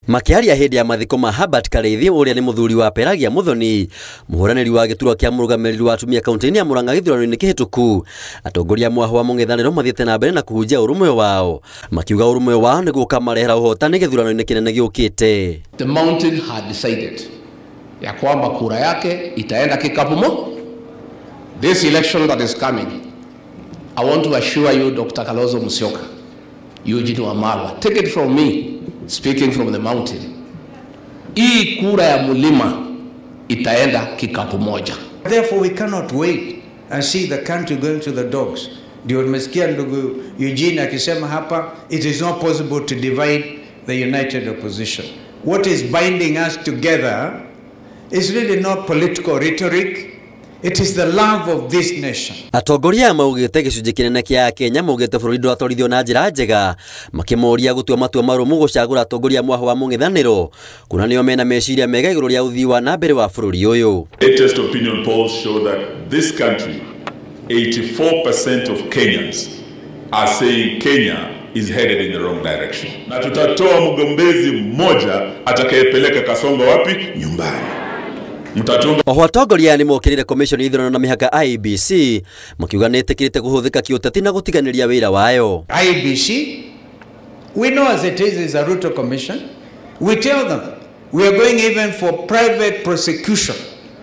Makiaria hindi ya mathiko ma Herbert Kariithi uria ni muthuri wa Pelagia Muthoni, muhuraniri wa giturwa kia murugamiriri wa atumia kaunti-ini ya Murang'a githurano-ini kihituku, atongoria mwaho wa mung'ethaniro mathiete na mbere na kuhunjia urumwe wao, makiuga urumwe wao niguo ukamarehera uhotani githurano-ini kinene giukite. The mountain had decided ya kwamba kura yake itaenda kikapu mo. This election that is coming, I want to assure you, Dr. Kalonzo Musyoka, Eugene Wamalwa, take it from me, speaking from the mountain, hii kura ya mulima itaenda kikapu moja. Therefore we cannot wait and see the country going to the dogs. Ndio nimesikia ndugu Eugene akisema hapa, it is not possible to divide the united opposition. What is binding us together is really not political rhetoric. It is the love of this nation. Atongoria maugite gicunjĩ kĩnene kĩa Kenya maugite bũrũri ndũratwarithio na njĩra njega, makĩmoria gũtua matua marũmu gũcagũra atongoria mwaho wa mũng'ethanĩro kuona nĩo mena meciria mega igũrũ rĩa ũthii wa na mbere wa bũrũri ũyũ. Latest opinion polls show that this country, 84% of Kenyans are saying Kenya is headed in the wrong direction. Na tutatoa mgombezi mmoja atakayepeleka Kasongo wapi? Nyumbani. Oho atongoria nĩ mokĩrĩire commission ya ithurano na mĩhaka IEBC makiuga nĩ ĩtĩkĩrĩte kũhũthĩka kĩũteti na gũtiganĩria wĩra wayo. IEBC, we know as it is a Ruto commission. We tell them we are going even for private prosecution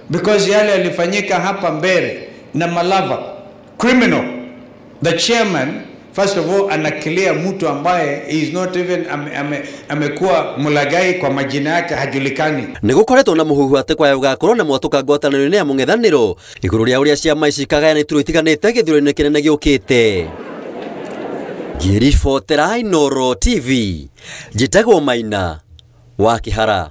because yale yalifanyika hapa mbele na Malava criminal. The chairman first of all anakilia mtu ambaye is not even amekuwa mulagai kwa majina yake hajulikani. Nigukoretwo na muhuhu ati kwaya gugakorwo na mwatuka ngwatanĩro-inĩ ya mũng'ethanĩro igũrũ rĩa ũrĩa ciama ici ikagayana iturwa itiganĩte gĩthurano-inĩ kĩnene gĩũkĩte. Ngĩribotera Inooro TV, njĩtagwo Maina wa Kĩhara.